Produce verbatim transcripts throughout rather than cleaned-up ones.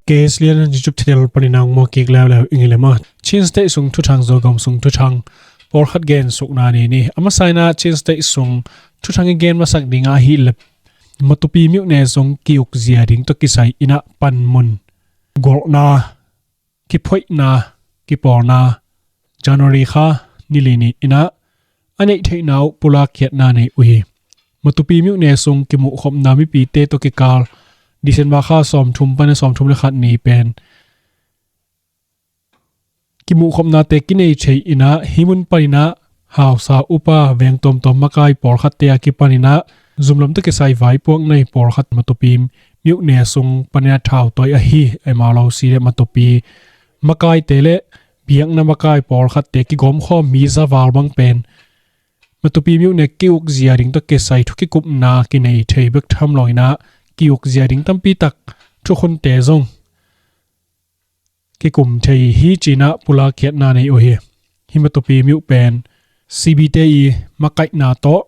K S Lian YouTube channel panin a hong muak kik leuleu ing ei le maw. Chin State sung thuthang, Zogam sung thuthang pawlkhat gen sukna nei ni. A masa in ah Chin State sung thuthang i gen masak ding ahih leh Matupi myone sung ki-ukzia ding tawh kisai in ah panmun, golhna, kiphoihna, kipawlna, January kha ni li ni in ah a neih theihna uh pulakkhiatna nei uh hi. Matupi myone sung kimuhkhopna mipite tawh kikal December kha sawmthum pan a sawmthum le khat ni pen kimuhkhopnate kinei thei in ah, hih mun panin ah hausa, upa, veng tuamtuam makai pawlkhatte a kipanin ah zumlam tawh kisai vaipuak nei pawlkhat Matupi myone sung panin ah thautawi ahi M R O C le Matupi makaite le biakna makai pawlkhatte kigawmkhawm mi za val bang pen Matupi myone ki-ukzia ding tawh kisai thukikupna kinei thei bek tham lo in ah, ki-ukzia ding tampi tak thukhunte zong kikum thei hi ci-in ah pulakkhiatna nei uh hi. Hih Matupi myo pen C B te i makaihna tawh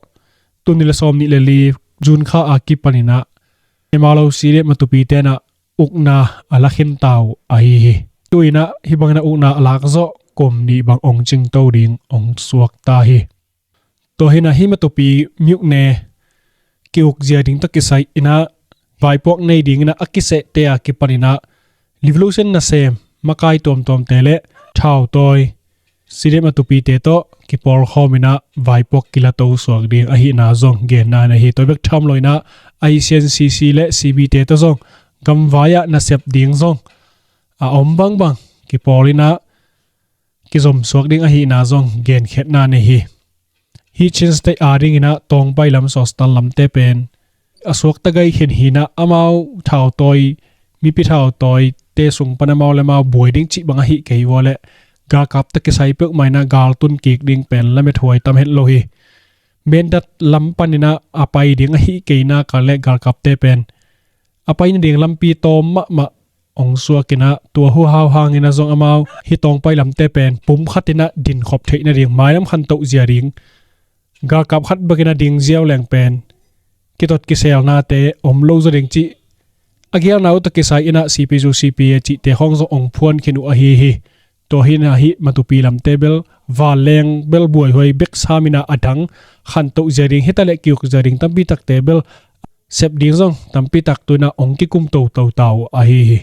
tuni le sawm nih le li June kha a kipanin ah M R O C le Matupi ten ah ukna a la khin ta uh ahi hi. Tu-in ah hih bangin ah ukna a lak zawh kum nih bang ong cingto ding ong suak ta hi. Tua hi in ah hih Matupi myone ki-ukzia ding tawh kisai in ah vaipuak nei dingin ah a kisehte a kipanin ah Revolution nasem makai tuamtuamte le thautawi C D F Matupite tawh kipawlkhawm in ah vaipuak kilato suak ding ahihna zong genna nei hi. Tua bek tham lo in ah I C N C C le C B te tawh zong gamvai ah nasep ding zong a om bangbang kipawl in ah kizom suak ding ahihna zong genkhiatna nei hi. Hih Chin State a dingin ah Tawngpai lam, Sawstan lamte pen a suakta gai khin hi in ah, amau thautawi, mipi thautawite sung pan amau le amau buai ding cih bang ahi kei uh a leh galkap tawh kisai peuhmah in ah galtun kik ding pen lamethuai tam het lo hi. Mindat lam panin ah a pai ding ahi kei nak leh galkapte pen a pai nading lampi tawm mahmah ong suak in ah, tua huhau hangin ah zong amau hih Tawngpai lamte pen pum khat in ah dinkhop theih nading, mailam khantoh zia ding, galkap khat bek in ah ding ziau leng pen kitot kiselnate om lo zaw ding cih a geelna uh tawh kisai in ah C P U, C P A cihte khawng zong ong phuan khin uh ahi hi. Tua hi in ah hih Matupi lamte bel vanleng bel buaihuai bek sam in ah a dang khantoh zia ding, hi ta leh ki-uk zia ding tampi takte bel sep ding zong tampi tak tu-in ah ong kikum toto ta uh ahi hi.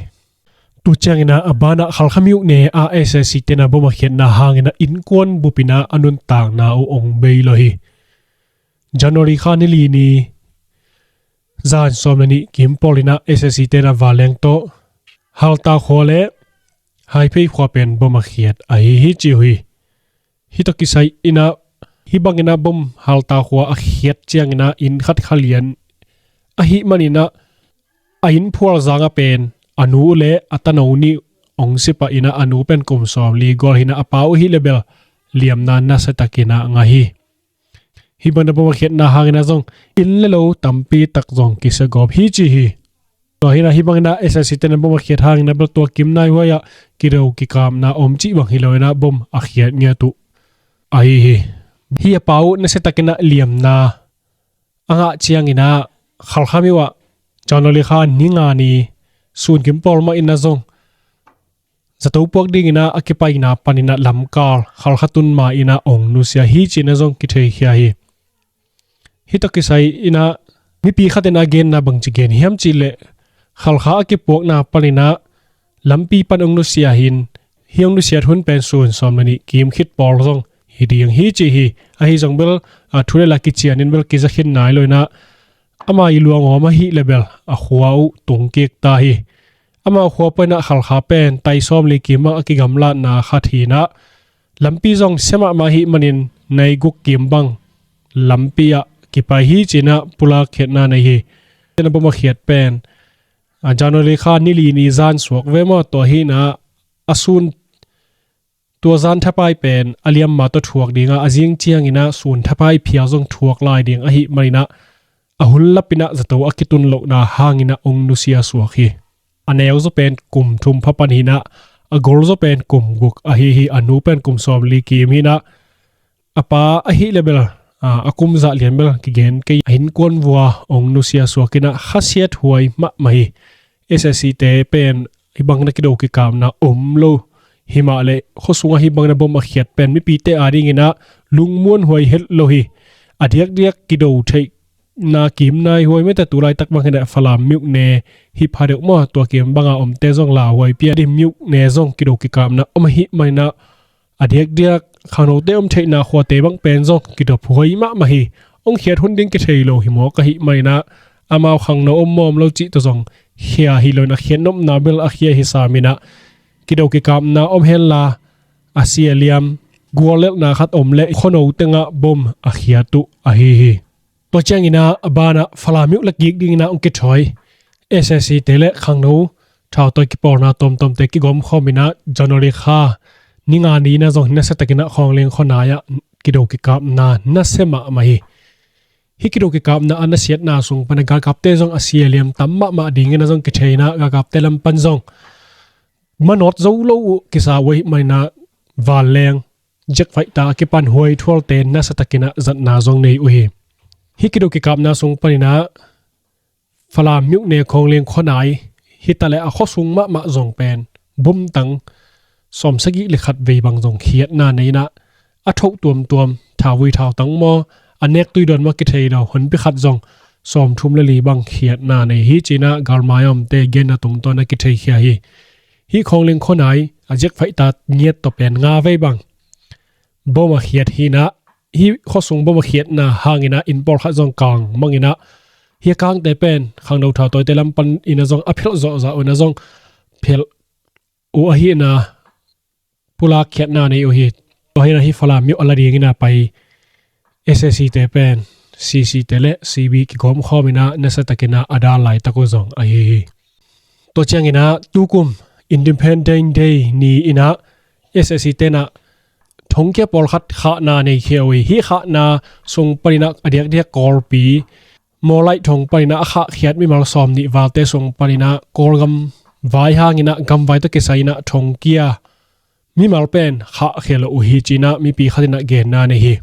Tu ciangin ah a banah Khalkha myone ah S A C ten ah bom a khiatna hangin ah innkuan bup in ah a nuntakna uh ong bei lo hi. January kha ni li ni zan sawm le nih kim pawl in ah S A C ten ah vanleng tawh Halta khua le Haiphei khua pen bom a khiat ahi hi ci uh hi. Hih tawh kisai in ah hih bangin ah bom Halta khua a khiat ciangin ah inn khat kha lian ahih manin ah a inn phual zang ah pen a nu le a tano nih ong si pah in ah a nu pen kum sawm li gual hi in ah a pa uh hi leh bel liamna nasia takin ah ngah hi. Hih bangin ah bom a khiatna hangin ah zong inn le lo tampi tak zong kisia gawp hi ci hi. Tua hi in ah hih bangin ah S A C ten ah bom a khiat hangin ah bel tua kim naihuai ah kido kikapna om cih bang hi lo in ah bom a khiat ngiat uh ahi hi. Hih a pa uh nasia takin ah liamna a ngah ciangin ah Khalkha myo ah January kha ni nga ni sun kim pawl mah in ah zong zato puak dingin ah a kipaina panin ah lamkal Khalkha tun ma in ah ong nusia hi ci-in ah zong kitheikhia hi. Hih tawh kisai in ah mipi khat in ah genna bangci gen hiam cih leh Khalkha a kipuakna panin ah lampi pan ong nusia hi in, hih ong nusiat hun pen sun sawm le nih kim khit pawl zong hi ding hi ci hi. Ahi zong bel a thu le la kician in bel kiza khin nai lo in ah ama i luang awm ahi leh bel a khua uh tung kik ta hi. Ama khua peuh in ah Khalkha pen tai sawm li kim bang a kigamlatna khat hi in ah lampi zong sia mahmah ahih manin nai guk kim bang lampi ah kipai hi ci-in ah pulak khiatna nei hi. Ten ah bom a khiat pen a January kha ni li ni zan suak ve maw, tua hi in ah a sun tua zan thapai pen a liamma tawh thuak ding ah a zing ciangin ah sun thapai phial zong thuak lai ding ahih manin ah a hun lap in ah zato a kitun lohna hangin ah ong nusia suak hi. A neu zaw pen kum thum pha pan hi in ah a gol zaw pen kum guk ahi hi. A nu pen kum sawm li kim hi in ah a pa ahi leh bel a kum zah lian bel kigen kei a innkuan vua ong nusia suak in ah khasiat huai mahmah hi. S A C te pen hih bangin a kido kikapna om lo. Himahleh khuasungah hih bangin a bom a khiat pen mipite adingin a lungmuanhuai het lo hi. A diakdiak kido theihna kim naihuai mete, tulaitak bangin a Falam myone hi pha deuh maw, tua kim banga omte zong lauhuai pia ding myone zong kido kikapna om ahih manin a a diakdiak khangnote om theihna khuate bang pen zong kidophuai mahmah hi. Hong khiat hun ding kithei lo hi mawk ahih manin a amau khangno om maw om lo cih tawh zong khia hi loin a khiat nopna bel a khia hi sam in a kido kikapna om henla a sia liam guallelhna khat om leh khuano tengah bom a khiat uh ahi hi. Tua ciangin a banah Falam myo le kik dingin a hong kithawi S A C te le khangno thautawi kipawlna tuamtuamte kigawmkhawm in a January kha ni nga ni-in a zong nasiatakin a Khawngling khuanai ah kido kikapna nasia mahmah hi. Hih kido kikapna a nasiatna sung pan a galkapte zong a sia liam tam mahmah dingin a zong kithei in a galkapte lam pan zong manawt zo lo uh kisa uh ahih manin a vanleng jet fighter a kipan huaithualte nasiatakin a zatna zong nei uh hi. Hih kido kikapna sung panin a Falam myone Khawngling khuanai hi ta le a khuasung mahmah zong pen bom tang sawmsagih le khat vei bang zong khiatna nei in a a thoh tuamtuam thauvui thautang maw a nek tuidawn maw kithei lo honpi khat zong sawmthum le li bang khiatna nei hi ci-in a galmai a omte genna tungtawn a kitheikhia hi. Hih Khawngling khuanai a jet fighter ngiat tawh pen nga vei bang bom a khiat hi in a, hih khuasung bom a khiatna hangin a inn pawlkhat zong kang mang in a, hih a kangte pen khangno thautawite lam panin a zong a phelh zawhzah uh in a zong phelh uh ahi in a pulak khiatna nei uh hi. Tua hi in a hih Falam myo a la dingin a pai S A C te pen C C te le C B kigawmkhawm in a nasiatakin a a dal laitak uh zong ahi hi. Tua ciangin a tukum Independence Day ni-in a S A C te in a thongkia pawlkhat khahna neikhia uh hi. Hih khahna sung panin a a diakdiak Kawlpi Mawlai thong panin a a khahkhiat mimal sawmnih valte sung panin a Kawlgam vai hangin a gamvai tawh kisai in a thongkia mimal pen khahkhia lo uh hi ci-in a mipi khat in a genna nei hi.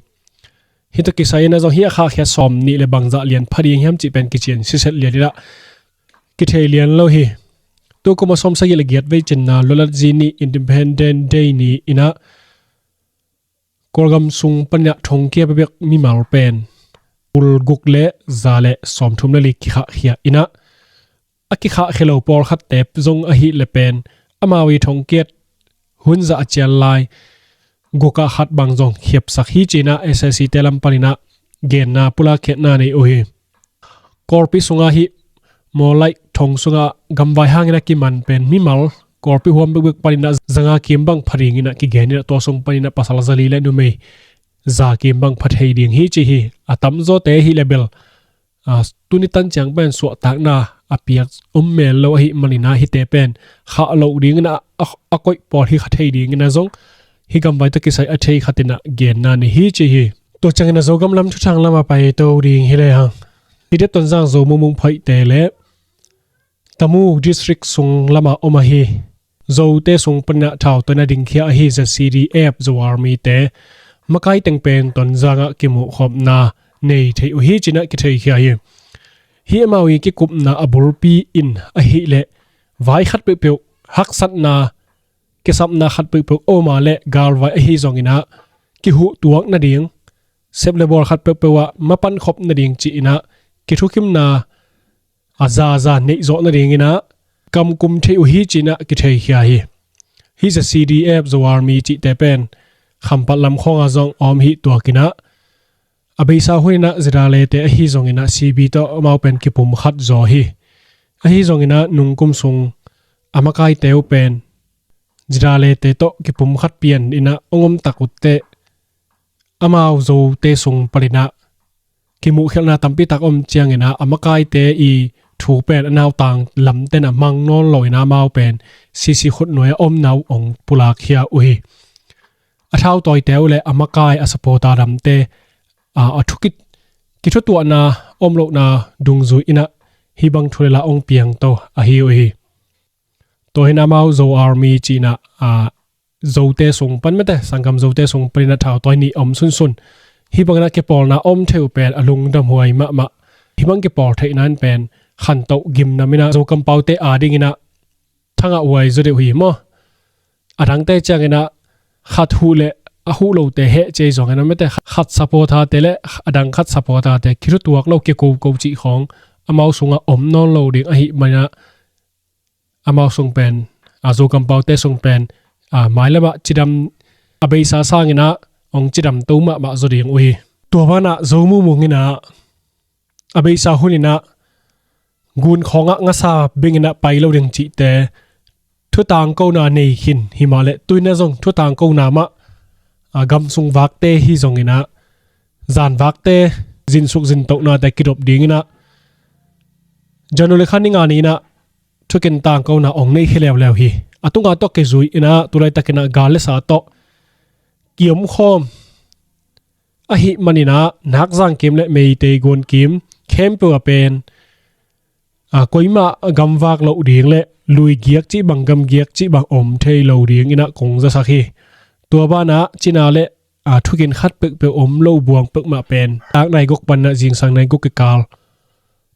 Hih tawh kisai in a zong hih a khahkhiat sawmnih le bangzah lian pha ding hiam cih pen kician siset lian in a kithei lian lo hi. Tukum a sawmsagih le giat vei cinna Lualatzi ni Independence Day ni-in a Kawlgam sung panin a thongkia bekbek mimal pen tul guk le za le sawmthum le li kikhahkhia in a a kikhahkhia lo pawlkhatte zong ahih leh pen amau i thongkiat hunzah a cial lai guk ah khat bang zong khiapsak hi ci-in a S A C te lam panin a genna pulakkhiatna nei uh hi. Kawlpi sungah hih Mawlai thong sungah gamvai hangin a kiman pen mimal Kawlpi huam bekbek panin a za nga kim bang pha dingin a kigen in a tua sung panin a pasal za li le numei za kim bang pha thei ding hi ci hi. A tamzawte ahih leh bel a, tuni tan ciang pen suahtakna a piak om mel lo ahih manin a hihte pen khah loh dingin a, a, a koih pawl hi kha thei dingin a zong hih gamvai tawh kisai a thei khat in a genna nei hi ci hi. Tua ciangin a Zogam lam thuthang lamah paito ding hi lehang, hi dep Tonzang Zo Mungmung phoihte le Tamu District sung lamah om ahi Zote sung panin a thautawi in a dingkhia ahi Z C D F Zo Army te makai teng pen Tonzang ah kimuhkhopna nei thei uh hi ci-in a kitheikhia hi. Hih amau i kikupna a bulpi in ahih leh vai khat peuhpeuh haksatna kisapna khat peuhpeuh om a leh galvai ahi zongin a kihuhtuak nading sep le bawl khat peuhpeuh ah mapankhop nading ci-in a kithukhimna a zaza neih zawh nadingin a kamkum thei uh hi ci-in a kitheikhia hi. Hih Z C D F Zo Army cihte pen Khampat lam khawngah zong a om hi tuakin a, a beisa hunin a Zidale te ahi zongin a C B tawh amau pen kipumkhat zaw hi. Ahi zongin a nungkum sung a makaite uh pen Zidale te tawh kipumkhat pian in a hong om tak uh teh amau Zote sung panin a kimuhkhialhna tampi tak om ciangin a, a makaite i thu pen a nautang lamten a mang nawn lo in a amau pen C C khutnuai a omna uh hong pulakkhia uh hi. A thautawite uh le a makai a supporter lamte a, a thukit kithutuahna om lohna dungzui in a hih bang thu le la hong piangto ahi uh hi. Tua hi in amau Zo Army ci-in a, a, Zote sung pan mete, sanggam Zote sung panin a thautawi nih a om sunsun hih bangin a kipawlna a om thei uh pen a lungdamhuai mahmah. Hih bang kipawl theihna in pen khantoh gimnam in a Zo kampaute adingin a Hangah huai zaw deuh hi maw? A dangte ciangin ah khat huh le a huh lote heh cia zongin ah mete khat supporter te le a dang khat supporter te kithutuak lo kikoko cih khawng amau sungah om nawn lo ding ahih manin ah amau sung pen, a, Zokampaute sung pen, a, mailamah cidam a beisa sangin ah hong cidamto mahmah zaw ding uh hi. Tua banah Zo Mung Mung in ah a beisa hun in ah gun khawngah ngasa bingin ah pai lo ding cihte thutangkona nei khin hi mah le tuina zong thutangkona mah, a, gamsung vakte hi zongin ah zan vakte zinsuk zintohnate kidop dingin ah January kha ni nga ni in ah thukin tangkona hong nei hi leuleu hi. A tunga tawh kizui in ah tulaitakin ah gal le sa tawh kiomkhawm ahih manin ah Nakzang kim le Meitei gun kim khempeuh a pen, a, koimah gamvak loh ding le lui giak cih bang gam giak cih bang om thei lo dingin ah kong zasak hi. Tua banah cina le, a, thukin khat peuhpeuh om lo buang peuhmah pen tak nai guk panin ah zingsang nai guk kikal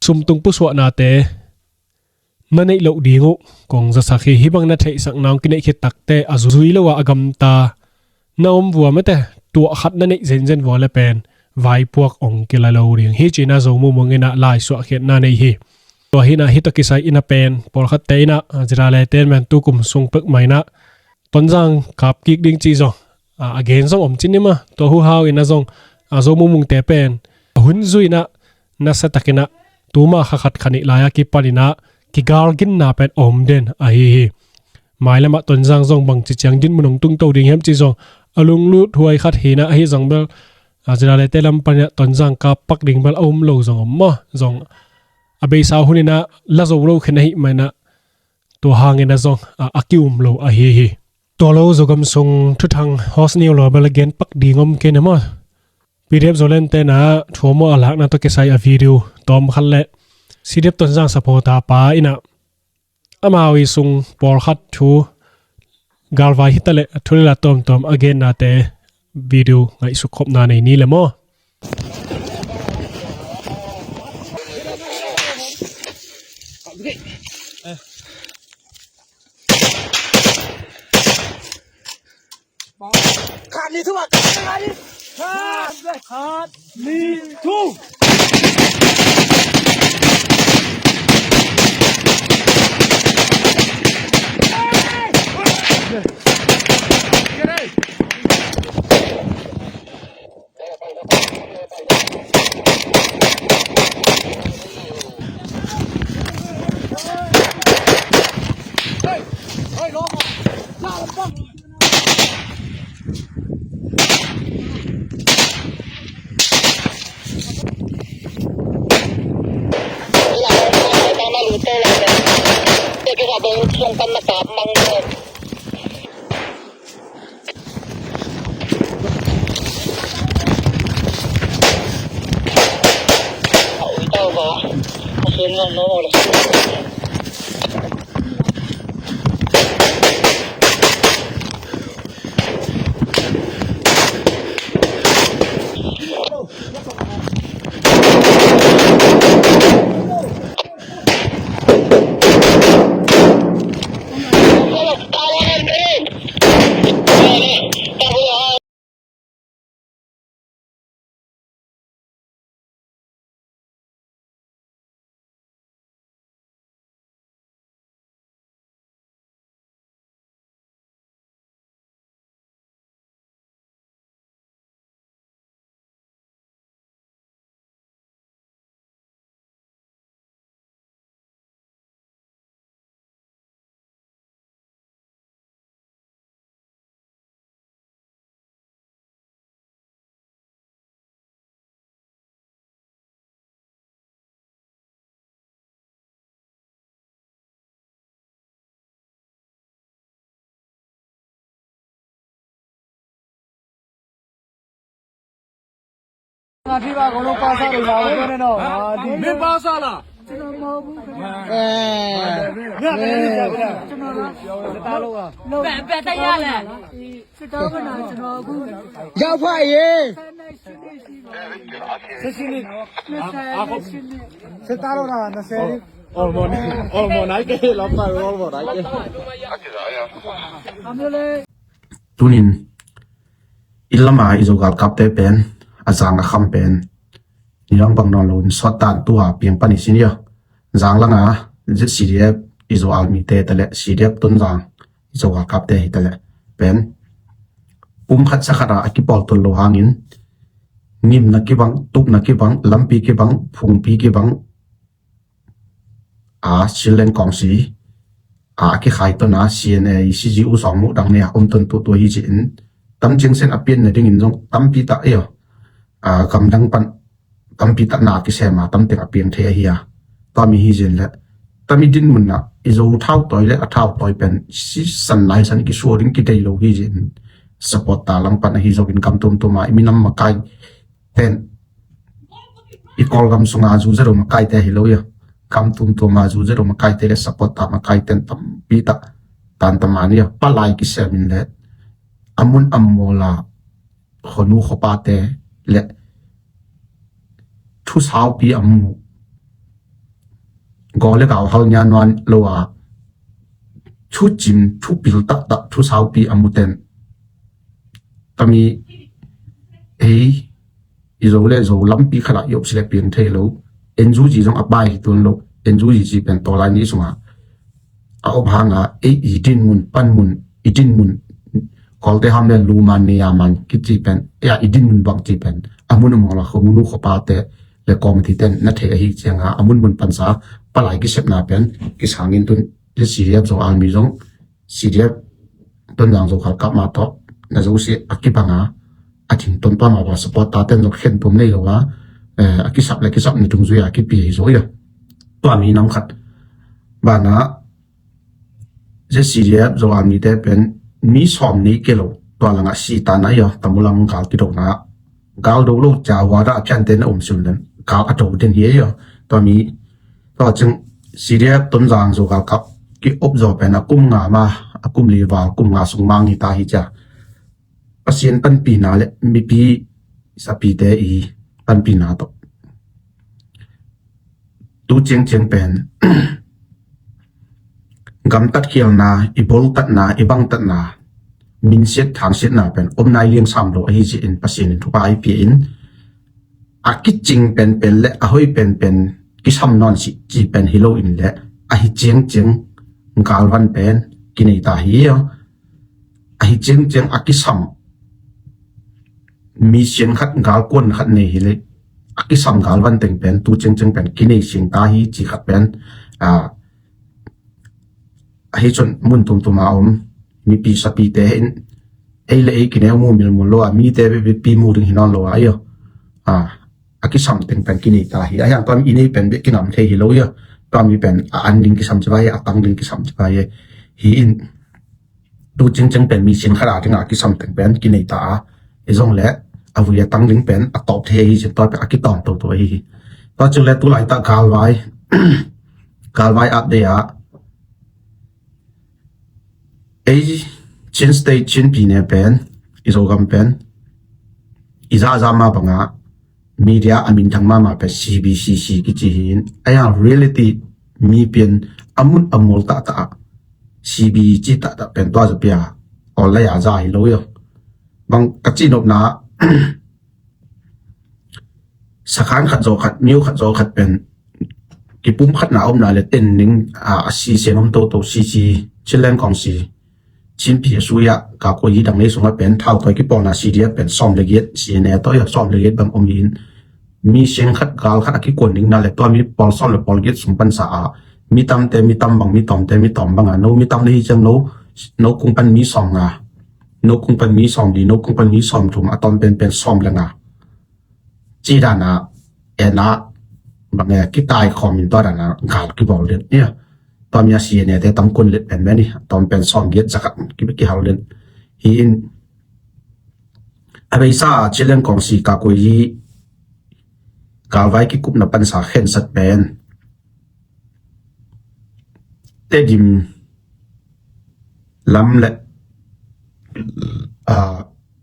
sumtung pusuahnate na neih loh ding uh kong zasak hi. Hih bang na theihsakna hong kineih khit takte a zui lo a a gamta na om vua mete tuah khat na neih zenzen vua le pen vaipuak hong kila lo ding hi ci-in ah Zo Mung Mung in ah laisuahkhiatna nei hi. Tua hi in ah hih tawh kisai in ah pen pawlkhatte in ah, a, Zirale ten men tukum sung peuhmah in ah Tonzang kap kik ding cih zong, a, a gen zong om cin ni mah. Tua huhau in ah zong, a, Zo Mung Mungte pen a hun zui in ah nasa takin ah tuma kha khat kha nih lai-a kipanin ah kigalginna pen om den ahi hi. Mailamah Tonzang zong bangci ciang dinmun hong tungto ding hiam cih zong a lunglut huai khat hi in ah ahi zong bel, a, Ziralete lam panin ah Tonzang kap pak ding bel a um lo zong om maw? Zong a beisa hun in ah la zo lo khin ahih manin ah tua hangin ah zong, a, a ki-um lo ahi hi. Tua lo Zogam sung thuthang host ni uh lo bel a gen pak ding om kei na maw? P D F Zoland ten ah thu maw a lakna tawh kisai a video tawm khat le C D F Tonzang supporter pa in ah amau i sung pawlkhat thu galvai hi ta le thu le la tawmtawm a gennate video ngaihsuk khopna nei ni le maw? Olmo, olmo nai ke, lam pai olmo nai ke. Tunin, i lama i Zo galkapte pen a zang a kham pen ni lang bang nawn lo in sawt dan tua piang pan i sin ia. Zang langa Z C D F i Zo army te ta le C D F Tonzang i Zo galkapte hi ta le pen pum khat sa khat a a kipawl tun lo hangin ngimna kibang, tupna kibang, lampi kibang, phungpi kibang, a Chinland Council a kikhai tona C N A, C G U sawng muh dang ne a om ton tu tu hi ci in tam cing sen a pian na dingin zong tampi ta eo, a gamdang pan tampi ta na kisema tamteng a piang thei ahi a. Tami hi zin le tami dinmun na i Zo thau toi le a thau toi pen si san lai san kisuo ding kidei lo hi zin support ta lam pan ahi zongin gam tumtuma i minam makai ten i Kawlgam sunga zu zero makaite hi lo ia. Gam tumtuma zu zero makaite le support ta makaiten tampi ta tan tamani ia palai kisemin le amun ammola khonu khopate le thusaupi amu go le gau hal nya nuan lo a thucim thupil taktak thusaupi amu ten tami ei i Zo le Zo lampi khat a i op si le piang thei lo. N U G zong a pai hi tuan lo. N U G ci pen tawlai ni sunga a op hanga ei i dinmun panmun i dinmun Kawlte ham le luman ne a man kici pen ei a i dinmun bang ci pen a mun a mawla khomunu khopate le committee ten na thei ahi cianga a munmun pansa palai kisepna pen kisangin tun le C D F Zo army zong C D F Tonzang Zo galkap ma tawh na zo si a kibanga a thing ton pa ma ba support ta ten zong khen tum nei lo a, eh, a kisap le kisap ni tung zui a kipi hi zo ia. Tua mi nam khat bana Z C D F Zo army te pen mi sawm ni ke lo tua langa si ta na ia tamulam gal kidona gal do lo ca wada a pian te na um sim den gal a do den hi ia. Tua mi Tua cing C D F Tonzang Zo galkap ki op zo pen a kum nga ma a kum li val kum nga sung mang hi ta hi cia. Pasian panpina le mipi sapite i panpina tawh tu ciangciang pen gamtat khialna i boltatna i bangtatna minsiat thangsiatna pen om nai liang sam lo ahi ci in Pasian in thupha ai pia in a kicing penpen le a hoi penpen kisam nawn si ci pen hi lo in le a hi ciangciang galvan pen kinei ta hi ia. A hi ciangciang a kisam mi sian khat galkuan khat nei hi le a kisam galvan teng pen tu ciangciang pen kinei sing ta hi ci khat pen a ahi cun mun tumtuma om mipi sapite in ei le ei kineu mu milmun lo a mite pi mu ding hi nawn lo a io. A kisam teng pen kinei ta hi a hiang tuam i nei pen bek kinam thei hi lo io. Tuam i pen a an ding kisam ci vai a tang ding kisam ci vai hi in tu cingcing pen mi sin khara ding a kisam teng pen kinei ta a i zong le a vui a tang ding pen a tawp thei hi sin tua pen a kitawm toto hi hi. Tua cing le tu lai ta galvai galvai ap dei a ei Chin State Chin pi ne pen i Zogam pen i za za ma banga media a minthang ma ma pen C B C C kici hi in a yang reality mi pen a mun a mol ta ta a C B ci ta ta pen tua za pia aw la ya za hi lo yo. Bang ka ci nopna sakhan khat zaw khat miu khat zaw khat pen kipum khatna omna le ten ning a si sen om toto si si Chinland Kong si Chin pi a suya ka ko yi dang le sunga pen thau toi kipawlna C D F pen sawm le giat C N A toi sawm le giat bang om in mi seng khat gal khat a kikuan ding na le tua mi pawl sawm le pawl giat sung pansa a mi tamte mi tam bang mi tawmte mi tawm banga no mi tam le hi ciang no no kung pan mi sawm nga no kung pan mi sawm li no kung pan mi sawm thum a tawm pen pen sawm le nga ci dana ena bang e kitai khawm in tua dana gal kibawl den nia tua mi a C N A te tam kun let pen meni tawm pen sawm giat zakat kihal den hi in a beisa Chinland Kong si ka kui hi galvai kikupna pansa khensat pen Tedim lam le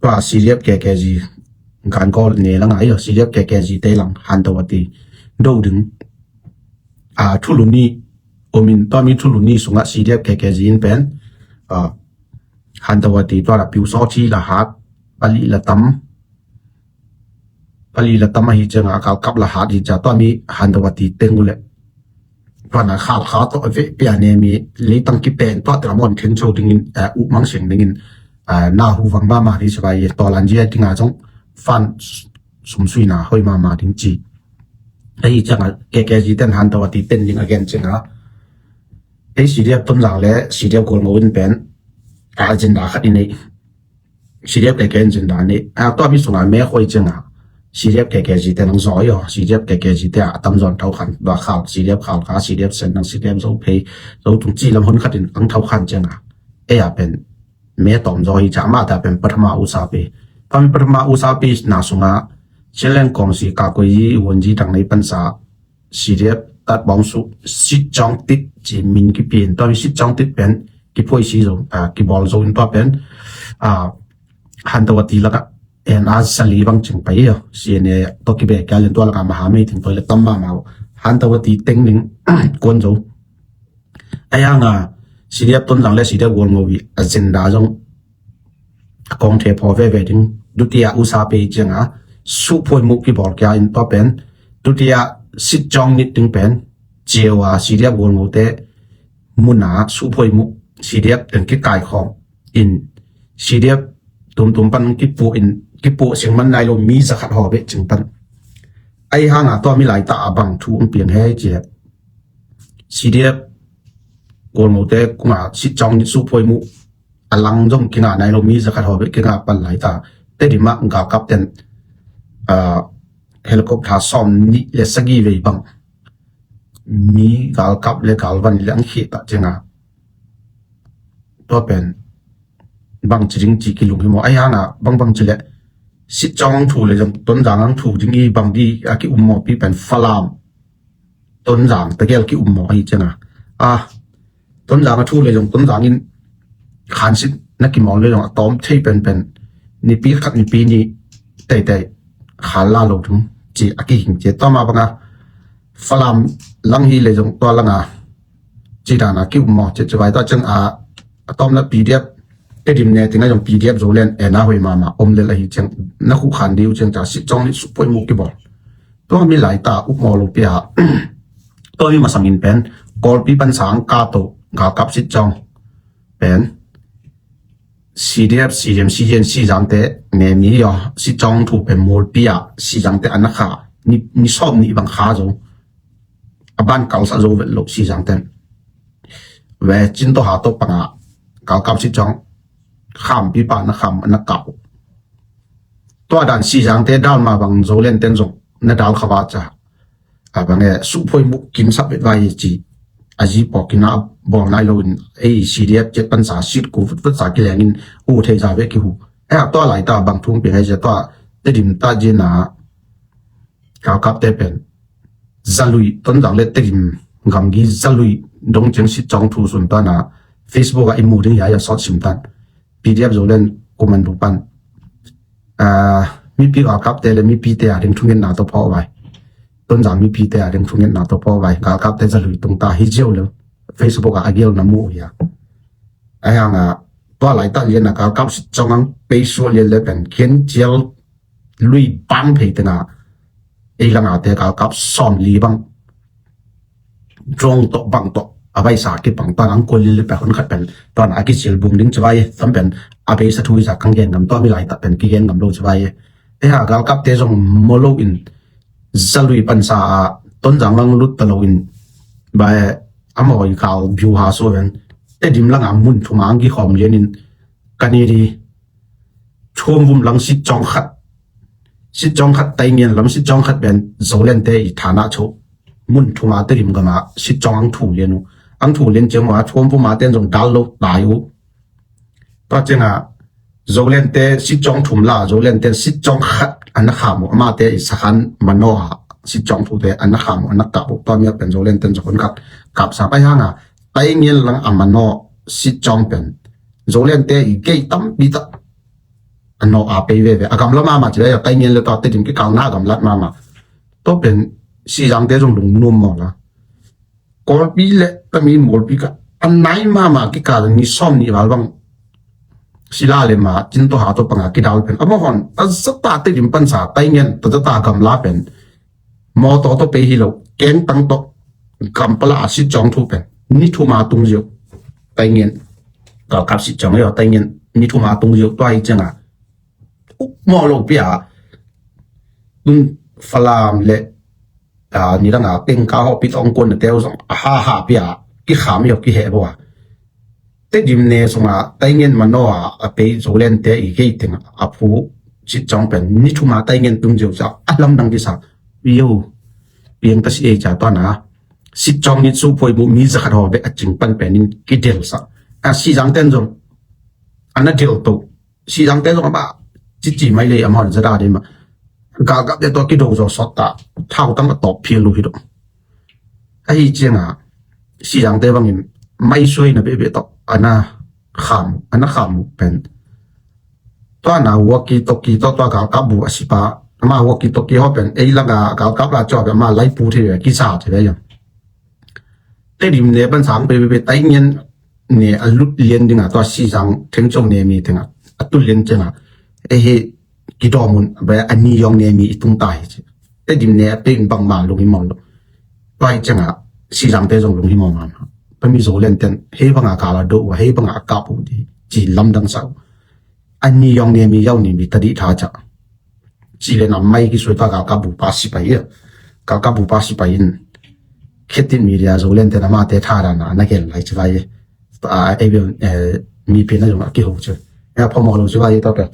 tua C D F K K G gan ko ne la ngai yo C D F K K G te lang han to wati do ding a, thulu ni om in, tua mi thulu ni sungah C D F K K G in pen, a, Hantawati tua la piu sawt hi la hat, pali la tam, pali la tam ahi ciangah a galkap la hat hi cia, tua mi Hantawati teng uh leh tua na khal kha tawh a veh pia ne mi leitang kipen tua tela mon khen cho dingin, a, uh mang siang dingin, a, na hu vang mahmah ding ci vai. Tua lan zia dinga zong fan sumsuina hoi mahmah ding ci. Ahi ciangah K K G ten Hantawati ten ding a gen ciangah, ei C D F Tonzang le C D F Gualngo in pen a agenda khat i nei. C D F K K in agenda nei. A, tua mi sungah me khoi ciangah C D F K K G ten ang zaw i aw. C D F K K G te a tamzaw ang thau khan, ba khal, C D F khal kha, C D F Sen nang, C D F Zo Phei, Zo Tung ci lam hon khatin ang thau khan ciangah, ei a pen me tawm zaw hi cia, mah ta pen pathama usapi. Tua mi pathama usapi na sungah Chinland Council ka koi i won ji dang nei pansa C D F Tatbawng Suk Sitcawng Tit ci min kipia in, tua mi Sitcawng Tit pen kiphuai si zo, a, kibawl zo in tua pen, a, Hantawati lakah en a sali bang cing pai hi aw. C N A tawh kibeh kia lian tua lakah maha mei ting pai le tam mahmah uh. Hantawati teng ding kuan zo. Ahi hanga C D F Tonzang le C D F Gualngo i agenda zong a kawng the phaw veve ding. Dutia usapi cianga suhphuai muh kibawl kia in tua pen, dutia Sitcawng Nit ding pen ciau a C D F Gualngo te muna suhphuai muh C D F teng kikaikhawm in, C D F tumtum pan kipuh in, kipuh sing man nai lo mi zakhat haw beh cing pan. Ahi hanga tua mi laita a bang thu ong piang hei cia, C D F Gualngo te kunga Sitcawng Nit suhphuai muh a lang zong kinga nai lo mi zakhat haw beh kinga pan laita. Tedim ah galkap ten, a, helicopter sawm nih le sagih vei bang mi galkap le galvan le ang khih ta cianga tua pen bang ci ding ci kilung hi maw? Ahi hanga bang bang ci le Sitcawng ang thu le zong Tonzang ang thu ding i bang di a ki um maw pi pen Falam Tonzang tegel ki um maw ahi cianga, a, Tonzang a thu le zong Tonzang in khansit na kimawl le zong a tawm thei penpen nipi khat nipi ni teitei khal la lo thung ci a kihing cia. Tua ma banga Falam lang hi le zong tua langa ci dana ki um maw ci ci vai tua ciang a, a tawm na P D F Tedim ne tinga zong P D F Zoland ena hoi mama om le la hi ciang na khuh khan diu ciang ca Sitcawng Nit suhphuai muh kibawl. Tua mi laita upmaw lo pia. Tua mi masangin pen Kawlpi pan sang ka to galkap Sitcawng pen C D F, C D M, C G N, Sitcawng te ne mi yo, Sitcawng thu pen Mawlpi a Sitcawng te ana kha ni, ni sawm ni bang kha zo. A ban kalsa zo vet lo Sitcawng ten ve cin to ha to panga galkap Sitcawng kham pipa na kham na kap. Tua dan Sitcawng te dal ma bang Zoland ten zong na dal khava ca. A bang e suhphuai muh kim sap vet vai ci. A zi pawh kina bawl nai lo in ei C D F ciat pansa sit ku vut vut sa kileng in u thei za ve kihu. E a tua laita bang thung pi ngai cia tua Tedim ta zina galkap te pen zalui Tonzang le Tedim gamgi zalui dong ciang Sitcawng thu sun tana Facebook a i mu ding ya ya sawt sim tan. P D F Zoland kuman bu pan, a, mipi galkap te le mipi te a ding thungetna to phaw vai. Tonzang mipi te a ding thungetna to phaw vai. Galkap te zalui tung ta hi ziau le Facebook a a gial na mu ya. Ahi hanga tua laita lian a galkap Sitcawng ang pei sual lian le pen kian cial lui bang phei tena ei langa te galkap sawm li bang drone tawh bang tawh a vaisa kipang tuan ang kual li le pek hun khat pen tuan a kisil bung ding ci vai. Tam pen a beisa thu i za kang gen ngam tua mi laita pen kigen ngam lo ci vai. E ha galkap te zong molo in zalui pansa a Tonzang lang lut ta lo in ba e a mawi kau biu ha so ven Tedim langa mun thuma ang kikhawm lian in ka ni di Thuamvum lang Sitcawng khat, Sitcawng khat Taingen lam Sitcawng khat pen Zoland te i thana cho mun thuma Tedim gama Sitcawng ang thu lian uh. Ang thu lian ciang ma Thuamvum a ten zong dal lo tai uh. Tua cianga Zoland te Sitcawng thum la Zoland ten Sitcawng khat ana kham uh. Ama te i sakhan mano a Sitcawng thu te ana kham uh ana kap uh. Tua mi a pen Zoland ten zong khat kap sa pai hanga Taingen lang a mano Sitcawng pen Zoland te i gei tampi tak a no a pei veve a gamla mama ci ve a Taingen le tua Tedim kikal na gamlat mama. Tua pen Sitcawng te zong lungnuam maw la. Kawlpi le tami Mualpi ka a nai mahmah kikal ni sawm nih val bang sila le ma cin tawh ha tawh panga kidal pen amahon a zata Tedim pansa Taingen ta zata gamla pen mawtaw tawh pei hi lo, kengtang tawh gampala a sitcawng thu pen ni thuma tung ziau. Taingen galkap sitcawng aw, Taingen ni thuma tung ziau. Tua hi cianga uk mawh lo pia tun Falam le nidanga tengka hawpi tawh ong kuan na teu zong a ha ha pia kikham i aw kiheh bo a. Tedim ne sunga Taingen manaw a a pei Zoland te i gei teng a phu sitcawng pen ni thuma Taingen tung ziau ca a lamdang kisa. Yo, piang ta si ei ca tuana sitcawng ni su phuai mu mi zakhat haw bek a cing pan pen in kidelsa. A Sizang ten zong a na del to. Sizang te zong a ba cici mai lei a mahon zada dei ma galkap te tawh kido zaw sawt ta. Thau tam a tawp phil lu hi do. Ahi cianga Sizang te bangin mai suai na bebe tawh a na kham a na kham pen tua na walkie talkie tawh tua galkap bu a sipa ama walkie talkie haw pen ei langa galkap la cawh ama laipu thei ve kisa thei ve yam. Tedim ne pan sang pei pei Taingen ne a lut lian dinga tua Sizang Thengco ne mi tenga a tu lian cianga ei hi kidawmun a ni yawng ne mi i tung ta hi ci. Tedim ne a pei bangma lung i mawl lo. Tua hi cianga Sizang te zong lung hi mawl ma ma. Pami Zoland ten hei banga kala do uh a hei banga a kap uh di ci lamdang sa uh. A ni yawng ne mi yau ni mi ta dih tha ca. Ci le nam mai ki sui ta galkap bu pa sipai ia. Galkap bu pa sipai in. Khitin media Zoland te nama te tha dana na gel lai ci vai. A ei bel mi pin na zong a kiho ci. Ia phomo lo ci vai ta pe.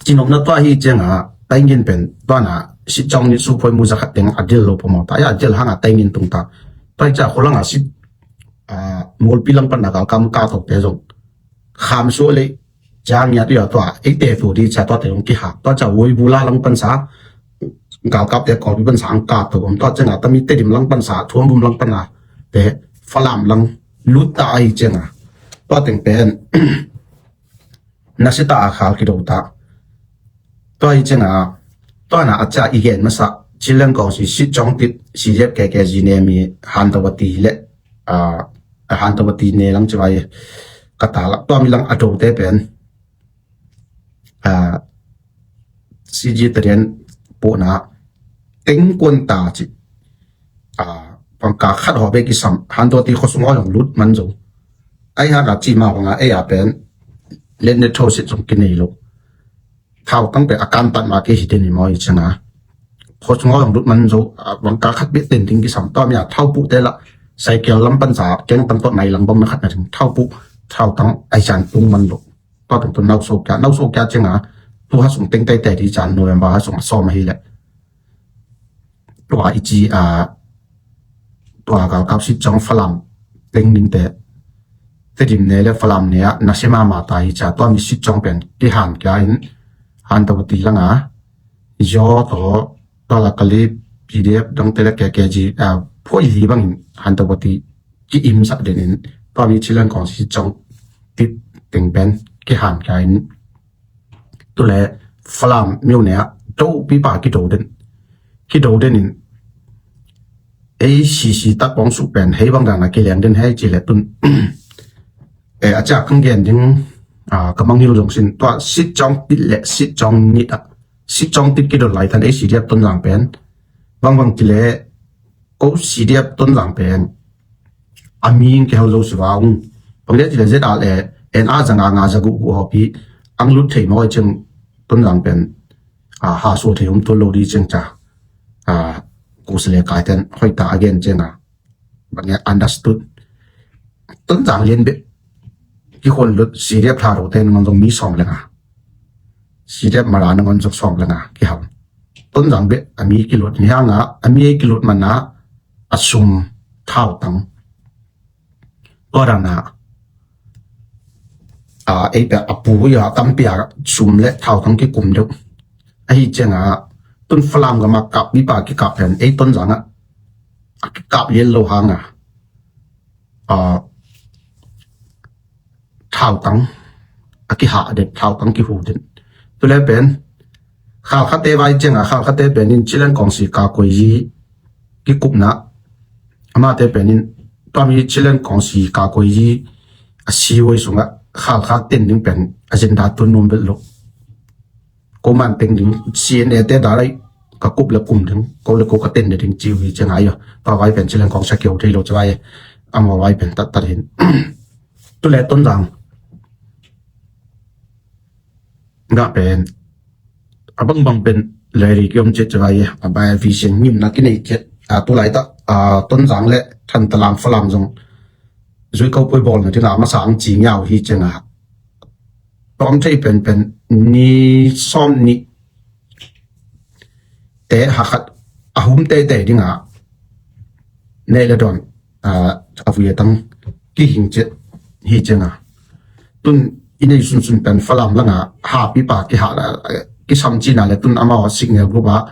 Cinopna tua hi cianga Taingen pen tuana sitcawng ni su phuai mu zakhat teng a dil lo phomo ta ia dil hanga Taingen tung ta. Tua hi ca khulanga sit Mualpi lang pan na galkam ka tawh te zong kham suah lei ciang ngiat ia tua ei te tu di ca tua te zong kihak tua ca Woibula lang pansa galkap te Kawlpi pansa ang ka to om tua cianga tami Tedim lang pansa Thuambum lang pana te Falam lang lut ta ahi cianga tua teng pen nasita a khal kido ta. Tua hi cianga tua na a ca i gen masa Chinland Council sitcawng tit C D F K K G ne mi Hantawati le Hantawati ne lang ci vai ka ta la tua mi lang a do te pen C G tarian pona teng kuan ta ci. Pangka khat haw bek i sam Hantawati khuasung haw zong lut man zo. Ai haka ci ma banga ei a pen let ne tho sit zong kinei lo. Thau tang pe a kan pat ma ke hi te ni maw i cianga khuasung haw zong lut man zo. Pangka khat bek ten ding ki sam ta mi a thau pu te la cycle lam pan sa keng pan tawh nai lang bang na khat na ding thau pu thau tang ai san tung man lo. Tua teng tu nau so kia nau so kia cianga tu ha sung teng tei tei di can November ha sung a sawm ahi le tua i ci a tua galkap sitcawng Falam teng ding te Tedim ne le Falam ne a na se mama ta hi ca tua mi sitcawng pen kihan kia in Hantawati langa zaw taw tua la kali P D F dang te le K K G a phuai li bangin Hantawati ki-imsak denin tua mi Chinland Council sitcawng tit teng pen kihan kia in tule Falam miu ne a do pipa kido den kido denin ei sisi tak bawng suk pen hei bang dana kileng den hei ci le tun a ciak kang gen ding ka mangil zong sin tua sitcawng tit le sitcawng nit a sitcawng tit kidon lai than ei C D F Tonzang pen bang bang ci le ko C D F Tonzang pen a mi in kihel zo si va ung. Bang dia ci le Z R A N a zanga nga zagu gu hopi ang lut thei mawi ceng Tonzang pen ha so thei um tun lo di ceng ca. Ku si le kai ten hoi ta a gen ceng a bang ia understood. Tonzang lian bek kikhon lut C D F thla ro ten ngon zong mi sawm lenga C D F mara na ngon zong sawm lenga kihal. Tonzang bek a mi kilut ni hanga a mi ei kilut mana a sum thau tang tua dana ei pia a pu ia tampi a sum le thau tang kikum deuh. Ahi cianga tun Falam gama kap bipa kikap pen ei Tonzanga a kikap lian lo hanga thau tang a kihah den thau tang kihu den. Tule pen khalkhate vai cianga khalkhate pen in Chinland Council ka koi zi kikupna Amate penin tua mi Chilean kawngsi kakoi hi a siwai sungah khalkhak ten ding pen agenda tun nuam bel lo. Ko man teng ding C N A te dalai ka kup le kum ding ko le ko ka ten ding ci uh hi ciang ai. Tua vai pen Chilean kawngsi keu thei lo ci vai. Amau vai pen tattat hin. Tu le Tonzang gah pen a bangbang pen leiri kiom ciat ci vai. A bai a vi siang ngimna kinei ciat a tu laitah a Tonzang le Thantalam Falam zong zui ko pui bawlna dingah masa ang ci ngiau hi ciangah tawm thei penpen ni sawm nih te hakhat a hum teitei dingah neih le dawn a vui a tang kihing ciat hi ciangah tun i nei sunsun pen Falam langah hapipa kihah kisam cina le tun amau signal group ah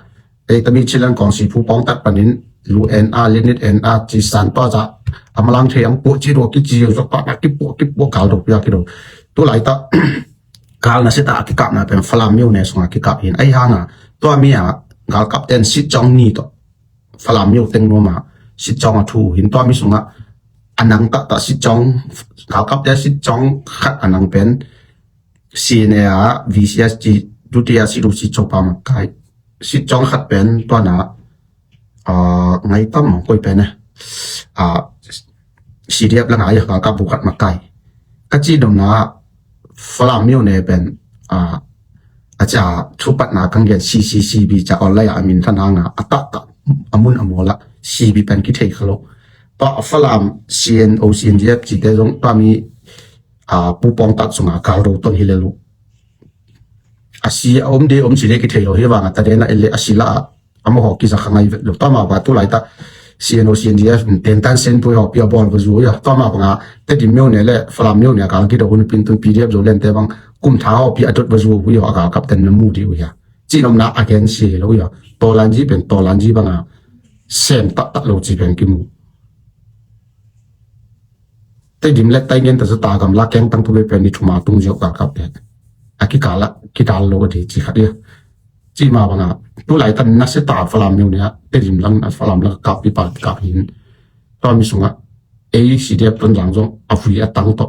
ei tami Chilean kawngsi phu pawngtat panin lu en a linit en a ci san tua za a malang thei ang puah ci dua kici zok pa na kipuah kipuah kal dok pia kido tu laitah kal na seta a kikapna pen Falam miu ne sunga kikap hin ai hanga tua mi a galkap ten sit cawng ni tawh Falam miu teng nuama sit cawng a thu hin tua mi sunga a nang taktak sit cawng galkap te sit cawng khat a nang pen C N A a V C S ci dutia sit uh sit cawng pa makai sit cawng khat pen tuana ngai tam mong koi pen C D F la ngai ka ka bukat makai ka ci dong na Falam miu ne pen a ca thupatna kang gen C C C B ca online a min than hanga a taktak a mun a mawla C B pen kithei kha lo pa Falam C N O C N G F ci te zong tami pupawng tat sunga kal do ton hi le lu a si a om de om si de kithei lo hi vanga ta de na ele a si la a amaho kiza kha ngai vet lo tama ba tu laita C N O C N G F ten tan sen pui ho pia bol ba zu ya tama ba nga Tedim miu ne le Falam miu ne ka kido hun pin tun P D F zo len te bang kum tha ho pia dot ba zu hu yo a ka kap ten na mu di u ya ci nom na again si lo ya to lan ji pen to lan ji banga sem tak tak lo ci pen ki mu Tedim le Taingen ta zata gam la keng tang tu be pen ni thuma tung ziau ka kap te a ki kala ki dal lo di ci khat ya ci ma banga tu lai tan na se ta Falam miu ne Tedim lang na Falam lang kap pi pa kap hin to mi sunga ei C D F Tonzang zong a vui a tang to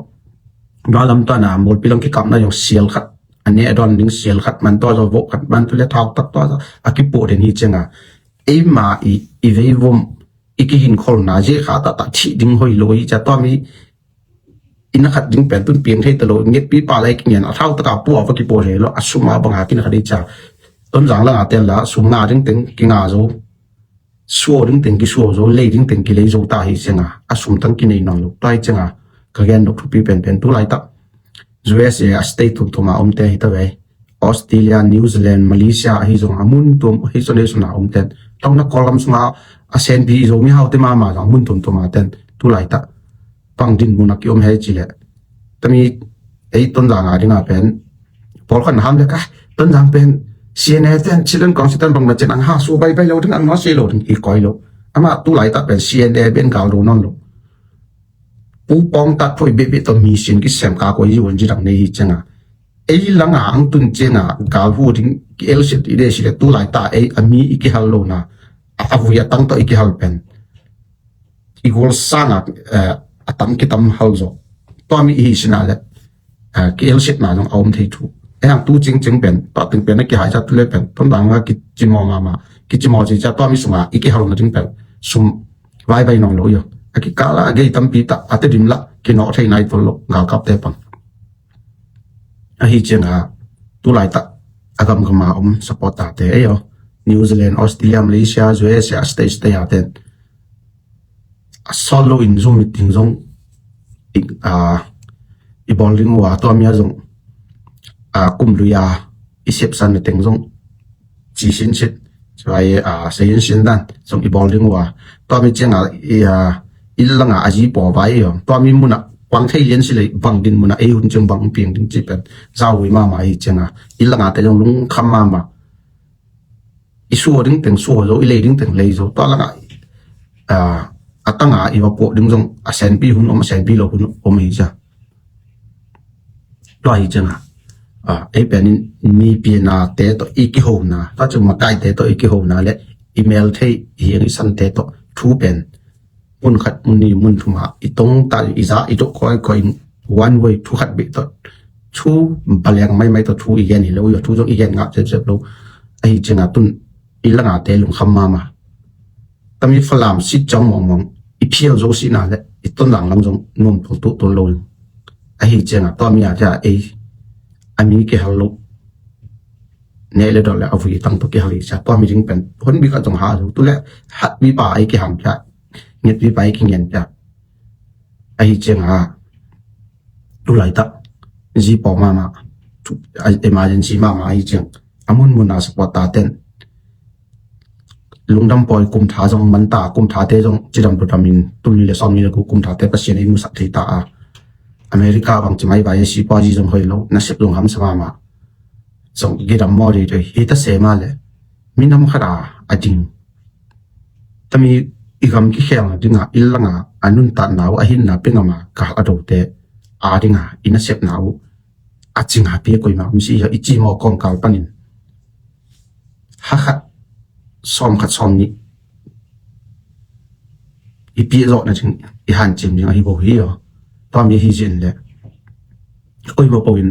ba lam ta na mol pi lang ki kap na yong sial khat a ne a don ding sial khat man to zo vo khat man tu le thau tak to a ki po den hi chenga ei ma i i vei vom i kihin kholna zia kha taktak thih ding hoi lo hi cia tua mi ina khat ding pen tun piang thei ta lo ngetpi pa lai kingen a thau taka pua va kipawl hei lo a suma banga kina khat hi cia Tonzang langa tel la sum nga ding teng kinga zo suo ding teng kisuo zo lei ding teng kilei zo ta hi cianga a sum tang kinei nawn lo ta hi cianga ka gen dok thupi penpen tu laitak U S A a state thumthuma omte hi ta vei Australia, New Zealand, Malaysia ahi zong a mun tuam ahi zong ahi zong a om ten tong na Kawlgam sunga a senpi Zomi haute mama zong a mun tuam tuama ten tu laita pang din mun a kiom hei ci le tami ei Tonzang a dinga pen pawlkhat na ham le ka Tonzang pen C N A ten Chilean Council ten bang na cen ang ha su bai bai lo ding ang no sei lo ding i koi lo ama tu laita pen C N A ben gal do non lo pu pawng tat phoi bebe to mi sin ki sem ka koi zi won zi dang nei hi chenga ei langa ang tun cianga galhu ding ki elsit i de si le tu laita ei a mi i kihal lo na a vui a tang to i kihal pen i gol sanga a tam ki tam hal zo tua mi i hi sina le ki elsit na zong a om thei thu ei hang tu cing cing pen tua ting pen a ki hai za tu le pen Tonzang a ki cimo mama ki cimo ci ca tua mi sunga i kihal na ding pen sum vai vai nong lo yo a ki kala a gei tampi ta a Tedim la ki no thei nai tol lo galkap te pang ahi cianga tu laita a gamgama om supporter te ei aw New Zealand, Australia, Malaysia, U S A, state state a ten a sol lo in Zoom meeting zong i bawl ding uh a tua mi a zong kum lui a i sepsan na teng zong ci sin sit vai a sayin sin dan zong i bawl ding uh a tua mi cianga i langa a zi paw vai i om tua mi muna kuang thei lian si lei bang din muna ei hun ciang bang piang ding ci pen zau hui mama hi cianga i langa te zong lungkham mama i suo ding teng suo zo i lei ding teng lei zo tua langa a tanga i va puah ding zong a senpi hun om a senpi lo hun om hi cia tua hi cianga ei penin mi piana te tawh i kihona tua ciang makaite tawh i kihona le i mel thei hiang i sante tawh thu pen Mun khat, mun nih, mun thum ah i tong ta, i za, i dok kawikawi in one way thu khat beh tawh, thu baleng maimai tawh thu i gen hi lo, i thu zong i gen ngah zepzep lo. Ahi ciangah tun i langate lungkham mahmah. Tami Falam sit ciang mawngmawng i phial zo sihna le i Tonzang lam zong nuam tualtual lo in. Ahi ciangah tua mi a cia ei a mi kihal lo. Neh le dawn le a vui tang tawh kihal hi cia, tua mi ding pen hon bik a zong ha zo tu le hat mi pa ei kiham cia, nget mi pa ei kingen cia. Ahi ciangah tulaitak zi pawh mahmah, emergency mahmah ahi ciang a munmun a support ta ten lungdam pawi kum tha zong man ta, kum thate zong cidam dudam in tul nih le sawm nih le gu kum thate Pasian ei musak thei ta a. America bang ci mai vai a si pua zi zong hoi lo, nasep zong hamsa mahmah. Zong gidam maw dei dei hi ta se mah le minam khat a a ding. Tami i gam kikhelna dinga i langa a nuntatna uh a hinna pengama kal a dote a dinga i nasepna uh a cinga pia koima um si i ci maw kawngkal panin ha khat sawm khat sawm nih i pia zawhna ding i hancim ding ahi bo hi aw. Tua mi hi zin le koima po in